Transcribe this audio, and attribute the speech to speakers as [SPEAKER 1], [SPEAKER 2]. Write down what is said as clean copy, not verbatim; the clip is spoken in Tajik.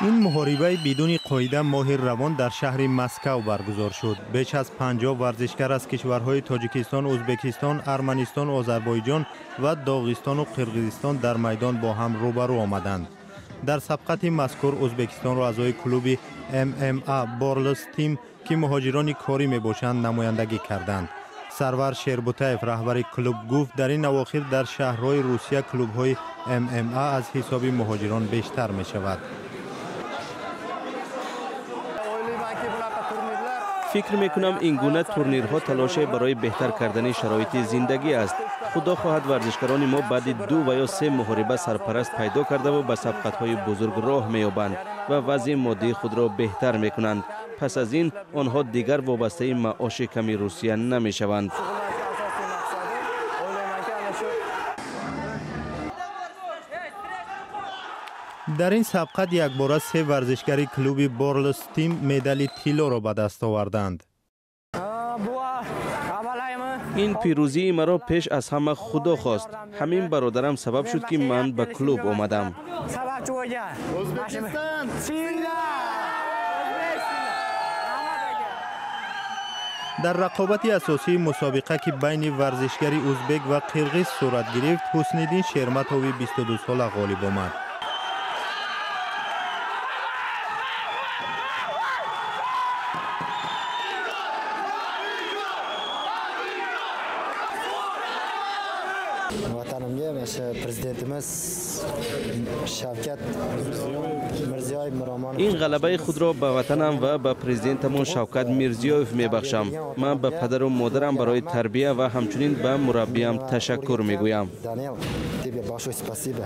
[SPEAKER 1] Ин муҳорибаи бидуни қоида моҳи равон дар шаҳри Москав баргузор шуд. Беш аз 50 варзишгар аз кишварҳои Тоҷикистон, Ӯзбекистон, Арманистон, Озарбойҷон ва Доғистону Қирғизистон дар майдон бо ҳам рӯбарӯ омаданд. Дар сабқати мазкур Ӯзбекистонро аъзои клуби ММА Борлс Тим, ки муҳоҷирони корӣ мебошанд, намояндагӣ карданд. Сарвар Шербутаев, раҳбари клуб, гуфт, дар ин авохир дар шаҳрҳои Русия клубҳои ММА аз ҳисоби муҳоҷирон бештар мешавад.
[SPEAKER 2] Фикр мекунам, ин гуна турнирҳо талоше барои беҳтар кардани шароити зиндагӣ аст. Худо хоҳад, варзишгарони мо баъди 2 ва ё 3 муҳориба сарпараст пайдо кардаву ба сабқатҳои бузург роҳ меёбанд ва вазъи моддии худро беҳтар мекунанд. Пас аз ин онҳо дигар вобастаи маоши ками Русия намешаванд.
[SPEAKER 1] Дар ин сабқат якбора 3 варзишгари клуби Борлс Тим медали тиллоро ба даст оварданд.
[SPEAKER 2] Ин пирӯзии маро пеш аз ҳама Худо хост. Ҳамин бародарам сабаб шуд, ки ман ба клуб омадам.
[SPEAKER 1] Дар рақобати асосии мусобиқа, ки байни варзишгари ӯзбек ва қирғиз сурат гирифт, Ҳусниддин Шерматови 22сола ғолиб омад.
[SPEAKER 3] Vatanimga o'sha prezidentimiz Shavkat Mirziyoyev Miromonov.
[SPEAKER 2] Ин ғалабаи худро ба ватанам ва ба президентамон Шавкат Мирзиёев мебахшам. Ман ба падару модарам барои тарбия ва ҳамчунин ба мураббиям ташаккур мегӯям.
[SPEAKER 3] Данил, тебе большое спасибо.